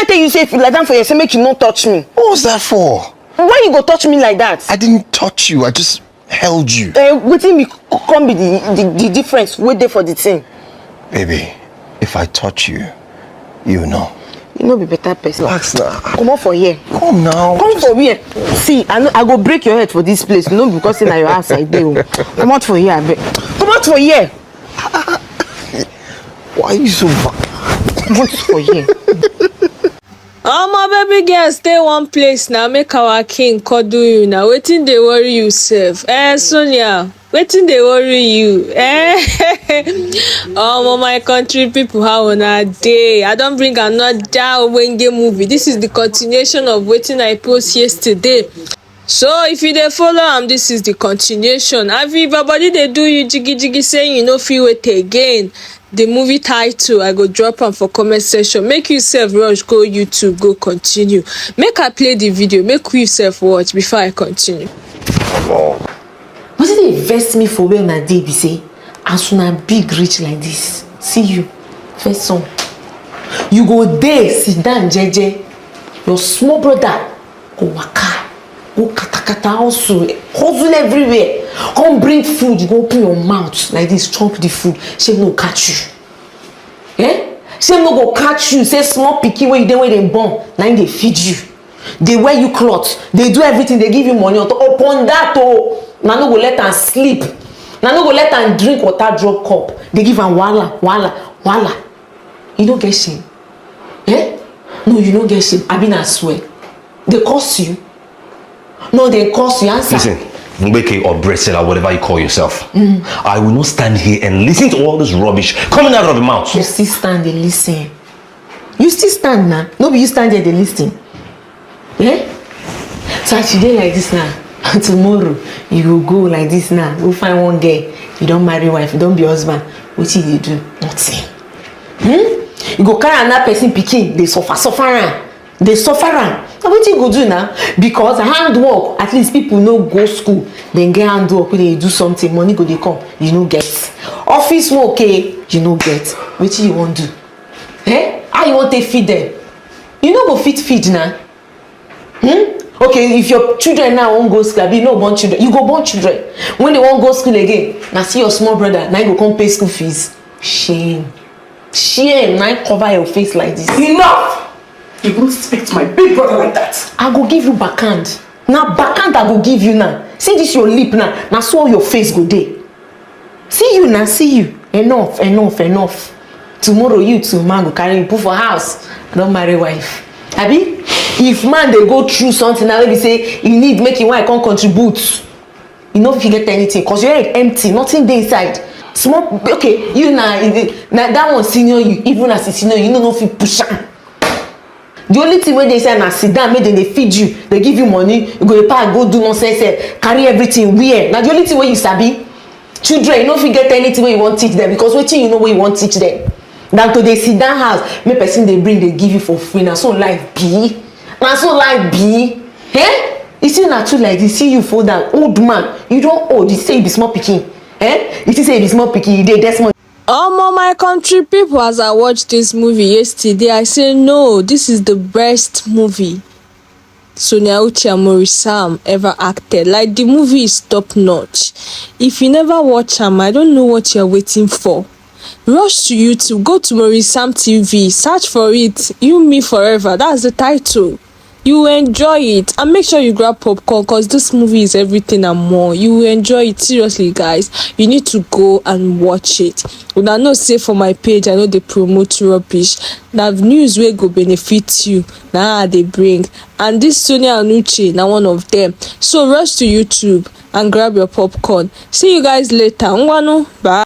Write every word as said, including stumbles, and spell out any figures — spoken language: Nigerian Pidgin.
I tell you say if you lie down for here, say make you no touch me. What was that for? Why you go touch me like that? I didn't touch you. I just held you. Uh, wetin be come be the, the the difference wey dey for the thing? Baby, if I touch you, you know. You no be better person. Relax now. Comot for here. Come now. Come for here. See, I no, I go break your head for this place. No, because say na your house I dey o. Comot for here, abeg. Comot for here. Why are you so bad? Comot for here. Omo, baby girl, stay one place now. Make our king cuddle you now. Wetin dey worry you sef? Eh, Sonia, wetin dey worry you? Eh? Omo, my country people, how una dey? I don bring another ogbonge movie. This is the continuation of wetin I post yesterday. So if you dey follow am, this is the continuation. Abi your body dey do you jiggy jiggy, say you no fit wait again? The movie title, I go drop am for comment section. Make you sef rush go YouTube, go continue. Make I play the video, make you sef watch before I continue. Wetin dey vex me for where una dey be say, as una big reach like this, see you, first son, you go dey sit down jeje, your small brother go waka, go katakata hustle, hustle everywhere, come bring food, you go open your mouth like this, chop the food, shame no catch you. Eh? Shame no go catch you, say small pikin wey you dey, wey dem born, na im dey feed you, dey wear you cloth, dey do everything, dey give you money. Upon that o, na no go let am sleep, na no go let am drink water drop cup, dey give am wahala, wahala, wahala. You no get shame? Eh? No, you no get shame. Abi na swear? Dey curse you? No, dey curse you. Answer. Listen, Mbeke or Bresela, whatever you call yourself, I will not stand here and listen to all this rubbish coming out of your mouth. You still stand dey listen. You still stand now. No be you stand there dey listen. Eh? So as you dey like this now, tomorrow you go go like this now. Go find one girl. You don marry wife. You don be husband. Wetin you dey do? Nothing. Hmm? You go carry another person pikin dey suffer, suffer am. Dey suffer am. Na wetin you go do now? Because handwork, at least people no go school, dem get handwork wey dey do something, money go dey come, you no get. Office work, eh, you no get. Wetin you wan do? Eh? How you wan take feed them? You no go fit feed na. Hmm? Okay, if your children now wan go school, abi you no born children, you go born children. When they wan go school again, na see your small brother, na him go come pay school fees. Shame. Shame, na him cover your face like this. Enough! You won't speak to my big brother like that. I go give you backhand. Na backhand I go give you now. See this your lip now. Na so your face go dey. See you now, see you. Enough, enough, enough. Tomorrow you too, man go carry you put for house. I don marry wife. Abi? If man dey go through something now, wey be say he need make him wife come contribute, you no fit get anything, 'cause your head empty, nothing dey inside. Small, okay, you na, na that one senior you, even as he senior you, you no, no fit push am. The only thing wey dey inside na sit down, make dem dey feed you, dey give you money, you go dey pack go do nonsense, eh, carry everything, wear. Na the only thing wey you sabi. Children, you no fit get anything wey you wan teach them, because wetin you know wey you wan teach them? Than to dey sit down house, make person dey bring, dey give you for free. Na so life be. Na so life be. Eh? You see, na true like this. See you fall down, old man. You don old. You say you be small pikin. Eh? You think say you be small pikin. You dey get small. Omo, my country people, as I watched this movie yesterday, I say no, this is the best movie Sonia Uche and Maurice Sam ever acted. Like, the movie is top notch. If you never watch am, I don't know what you're waiting for. Rush to YouTube, go to Maurice Sam T V, search for it, You Me Forever, that's the title. You will enjoy it, and make sure you grab popcorn, 'cause this movie is everything and more. You will enjoy it, seriously, guys. You need to go and watch it. Una know say for my page, I no dey promote rubbish. Na news wey go benefit you, na I dey bring. And this Sonia and Uche na one of them. So rush to YouTube and grab your popcorn. See you guys later. Ngwanu, bye.